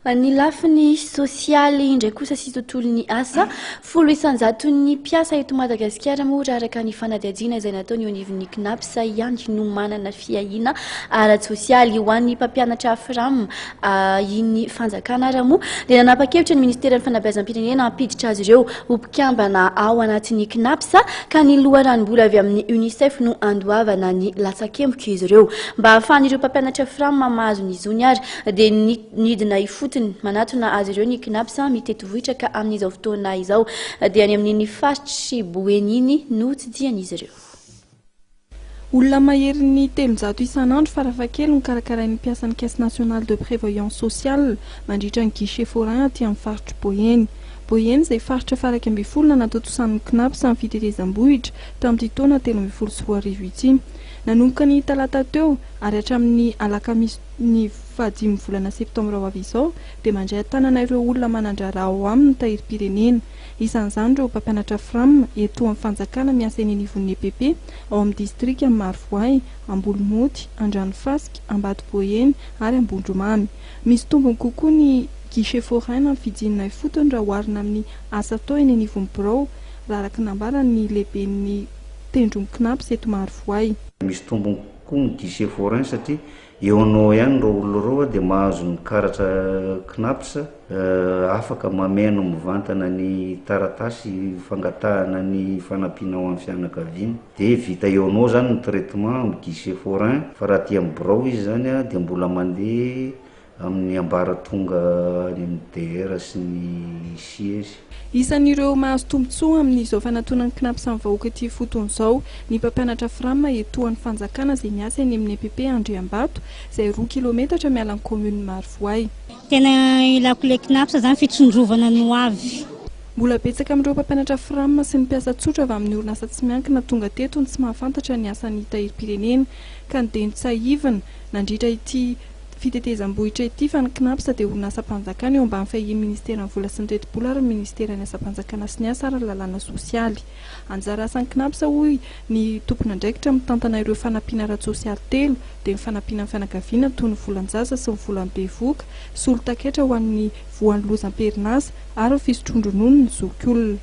Ny lafiny sosialy indray kosa sy tontolon'ny asa, 10%-n'ny mpiasa eto Madagasikara moa raha araka ny fanadihadiana izay nataony eo anivon'ny CNAPS ihany no manana fiahiana ara-tsosialy. Ho an'ny mpampianatra Fram iny fanjakana ara moa dia nanapa-kevitra ny ministeran'ny fanabeazam-pirenena hampiditra azy ireo ho mpikambana ao anatin'ny CNAPS ka ny loharanom-bola avy amin'ny UNICEF no andoavana ny latsakembok'izy ireo. Mba hahafahan'ireo mpampianatra Fram mahazo ny zony ary dia nidina ifotony manatona azy ireo ny CNAPS mitety vohitra ka amin'izao fotoana izao dia any amin'iny faritr'i Boeny iny no tsidihan'izy ireo. Olona maherin'ny 300 isan'andro farafahakeliny no karakarain'ny mpiasan'ny Caisse Nationale de Prévoyance Sociale mandritra ny guichet forain aty amin'ny faritr'i Boeny. Boeny izay faritra faha-11 nanatontosan'ny CNAPS ny fitetezam-bohitra tamin'ity taona 2013 ity. Nanomboka ny talata teo ary hatramin'ny alakamisy ny fahadimy volana septambra ho avy izao dia mandray an-tanana ireo olona manan-draharaha ao aminy ny tahirim-pirenena. Isan'izany ireo mpampianatra Fram eto amin'ny fanjakana miasa eny anivon'ny EPP ao amin'ny distrikan'i Marovoay, Ambolomoty, Andranofasika, Ambatoboeny ary Ambondromamy. Misy tombony kokoa ny guichet forain amin'ny fijinina ifotony raha oharina amin'ny asa atao eny anivon'ny birao, raha araka ny nambaran'ny lehiben'ny tendron'ny Cnaps eto Marovoay. Misy tombony kokoa ny guichet forain satria Eo anao ihany ireo olona ireo dia mahazo ny karatra Cnaps, afaka mameno mivantana ny taratasy fangatahana ny fanampiana ho an'ny fianakaviana. Dia vita eo anao izany ny traitement amin'ny guichet forain, fa raha aty amin'ny birao izy izany dia mbola mandeha amin'ny ambaratonga any amin'ny DR sy ny ICI izy. Isan'ireo mahazo tombontsoa amin'izao fanatonan'ny Cnaps ny vahoaka ety ifotony izao ny mpampianatra Fram etoan'ny fanjakana izay miasa eny amin'ny EPP Andriambato izay 2 kilometatra miala ny commune Marovoay. Tena ilako le Cnaps zany fitsinjovana ny ho avy. Mbola betsaka amin'ireo mpampianatra Fram sy ny mpiasa tsotra avy amin'ny orinasa tsy miankina tonga teto no tsy mahafantatra ny asan'ny tahirim-pirenena ka ny dia notsiahivina nandritra ity fitetezam-bohitra ity fa ny Cnaps dia orinasam-panjakana eo ambany fahian'ny Ministeran'ny Vola sy ny Tetibola ary ny Ministeran'ny Asam-panjakana sy ny Asa ary ny Lalàna Sosialy. Anjara asan'ny Cnaps hoy ny tompon'andraikitra mitantana ireo fanampiana ara-tsosialy telo dia ny fanampiana ny fianakaviana toy ny volan-jaza sy ny volan'ny bevohoka, solon-taketra ho an'ny voan'ny loza am-perinasa ary ny fisotroan-dronono ny zokiolona.